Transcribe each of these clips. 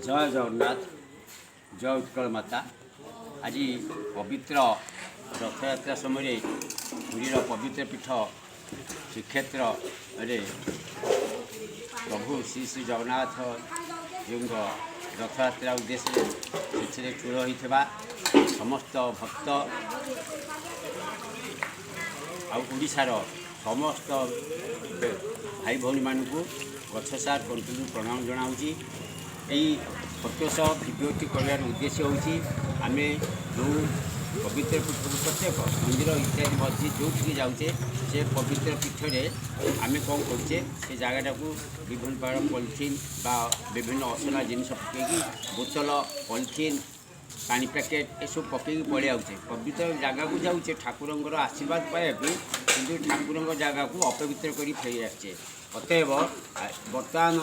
ଜୟ ଜଗନ୍ନାଥ, ଜୟ ଉତ୍କଳ ମାତା। ଆଜି ପବିତ୍ର ରଥଯାତ୍ରା ସମୟରେ ପୁରୀର ପବିତ୍ର ପୀଠ ଶ୍ରୀକ୍ଷେତ୍ରରେ ପ୍ରଭୁ ଶ୍ରୀ ଶ୍ରୀ ଜଗନ୍ନାଥ ଜୀଉଙ୍କ ରଥଯାତ୍ରା ଉଦ୍ଦେଶ୍ୟରେ ସେଥିରେ ଠୁଳ ହୋଇଥିବା ସମସ୍ତ ଭକ୍ତ ଆଉ ଓଡ଼ିଶାର ସମସ୍ତ ଭାଇ ଭଉଣୀମାନଙ୍କୁ ଗଛ ସାର୍ କଣ୍ଟିନ୍ୟୁ ପ୍ରଣାମ ଜଣାଉଛି। ଏଇ ଫଟୋ ସହ ଭିଡ଼ିଓଟି କରିବାର ଉଦ୍ଦେଶ୍ୟ ହେଉଛି, ଆମେ ଯେଉଁ ପବିତ୍ର ପୀଠକୁ, ପ୍ରତ୍ୟେକ ମନ୍ଦିର ଇତ୍ୟାଦି ମସଜିଦ୍ ଯେଉଁଠିକି ଯାଉଛେ, ସେ ପବିତ୍ର ପୀଠରେ ଆମେ କ'ଣ କରୁଛେ? ସେ ଜାଗାଟାକୁ ବିଭିନ୍ନ ପ୍ରକାର ପଲିଥିନ୍ ବା ବିଭିନ୍ନ ଅସନା ଜିନିଷ ପକାଇକି, ବୋତଲ, ପଲିଥିନ୍, ପାଣି ପ୍ୟାକେଟ୍ ଏସବୁ ପକାଇକି ପଳେଇ ଆଉଛେ। ପବିତ୍ର ଜାଗାକୁ ଯାଉଛେ ଠାକୁରଙ୍କର ଆଶୀର୍ବାଦ ପାଇବା ପାଇଁ, କିନ୍ତୁ ଠାକୁରଙ୍କ ଜାଗାକୁ ଅପବିତ୍ର କରି ଫେରି ଆସୁଛେ। ଅତଏବ ବର୍ତ୍ତମାନ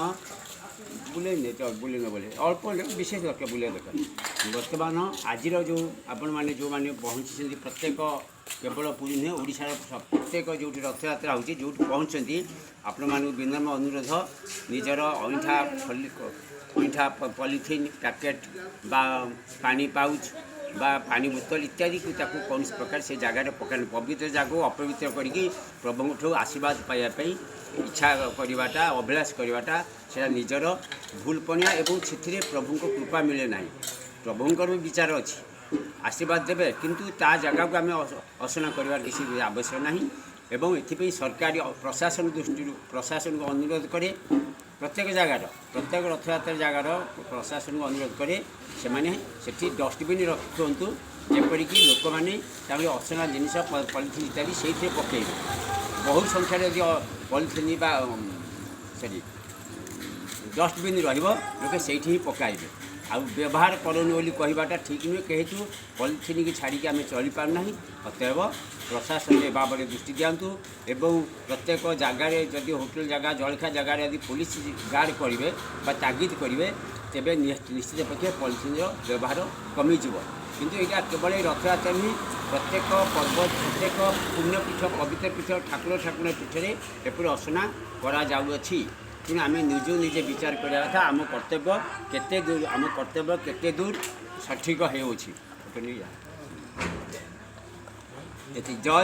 ବୁଲେଇ ବୁଲେଇ ନ ବୋଲେ ଅଳ୍ପ ବିଶେଷ ଦରକାର, ବୁଲିବା ଦରକାର। ବର୍ତ୍ତମାନ ଆଜିର ଯେଉଁ ଆପଣମାନେ ଯେଉଁମାନେ ପହଞ୍ଚିଛନ୍ତି, ପ୍ରତ୍ୟେକ, କେବଳ ପୁରୀ ନୁହେଁ, ଓଡ଼ିଶାର ପ୍ରତ୍ୟେକ ଯେଉଁଠି ରଥଯାତ୍ରା ହେଉଛି, ଯେଉଁଠି ପହଞ୍ଚନ୍ତି, ଆପଣମାନଙ୍କୁ ବିନମ୍ର ଅନୁରୋଧ, ନିଜର ଅଇଁଠା ଖଲି, ଅଇଁଠା, ପଲିଥିନ୍ ପ୍ୟାକେଟ୍ ବା ପାଣି ପାଉଚ୍ ବା ପାଣି ବୋତଲ ଇତ୍ୟାଦିକୁ ତାକୁ କୌଣସି ପ୍ରକାର ସେ ଜାଗାରେ ପକାନି। ପବିତ୍ର ଜାଗାକୁ ଅପବିତ୍ର କରିକି ପ୍ରଭୁଙ୍କଠୁ ଆଶୀର୍ବାଦ ପାଇବା ପାଇଁ ଇଚ୍ଛା କରିବାଟା, ଅଭିଳାଷ କରିବାଟା, ସେଇଟା ନିଜର ଭୁଲ ପଣିଆ ଏବଂ ସେଥିରେ ପ୍ରଭୁଙ୍କ କୃପା ମିଳେ ନାହିଁ। ପ୍ରଭୁଙ୍କର ବି ବିଚାର ଅଛି, ଆଶୀର୍ବାଦ ଦେବେ, କିନ୍ତୁ ତା ଜାଗାକୁ ଆମେ ଅସନା କରିବାର କିଛି ଆବଶ୍ୟକ ନାହିଁ। ଏବଂ ଏଥିପାଇଁ ସରକାରୀ ପ୍ରଶାସନ ଦୃଷ୍ଟିରୁ ପ୍ରଶାସନକୁ ଅନୁରୋଧ କରେ, ପ୍ରତ୍ୟେକ ଜାଗାର, ପ୍ରତ୍ୟେକ ରଥଯାତ୍ରା ଜାଗାର ପ୍ରଶାସନକୁ ଅନୁରୋଧ କରେ, ସେମାନେ ସେଠି ଡଷ୍ଟବିନ୍ ରଖନ୍ତୁ, ଯେପରିକି ଲୋକମାନେ ତାଙ୍କର ଅସନା ଜିନିଷ, ପଲିଥିନ୍ ଇତ୍ୟାଦି ସେଇଥିରେ ପକାଇବେ। ବହୁ ସଂଖ୍ୟାରେ ଯଦି ପଲିଥିନ୍ ବା ସରି ଡଷ୍ଟବିନ୍ ରହିବ, ଲୋକେ ସେଇଠି ହିଁ ପକାଇବେ। ଆଉ ବ୍ୟବହାର କରନି ବୋଲି କହିବାଟା ଠିକ୍ ନୁହେଁ, ଯେହେତୁ ପଲିଥିନ୍କି ଛାଡ଼ିକି ଆମେ ଚଳିପାରୁନାହିଁ। ଅତଏବ ପ୍ରଶାସନ ଏ ବାବଦରେ ଦୃଷ୍ଟି ଦିଅନ୍ତୁ ଏବଂ ପ୍ରତ୍ୟେକ ଜାଗାରେ ଯଦି ହୋଟେଲ ଜାଗା, ଜଳଖିଆ ଜାଗାରେ ଯଦି ପୋଲିସ ଗାର୍ଡ଼ କରିବେ ବା ତାଗିଦ କରିବେ, ତେବେ ନିଶ୍ଚିତ ପକ୍ଷେ ପଲିଥିନ୍ର ବ୍ୟବହାର କମିଯିବ। କିନ୍ତୁ ଏଇଟା କେବଳ ଏଇ ରଥଯାତ୍ରା ନୁହେଁ, ପ୍ରତ୍ୟେକ ପର୍ବ, ପ୍ରତ୍ୟେକ ପୁଣ୍ୟପୀଠ, ପବିତ୍ର ପୀଠ, ଠାକୁର ଠାକୁର ପୀଠରେ ଏପରି ଅସନା କରାଯାଉଅଛି। ତେଣୁ ଆମେ ନିଜକୁ ନିଜେ ବିଚାର କରିବା କଥା, ଆମ କର୍ତ୍ତବ୍ୟ କେତେ ଦୂର, ଆମ କର୍ତ୍ତବ୍ୟ କେତେ ଦୂର ସଠିକ ହେଉଅଛି। ଏତିକି। ଜୟ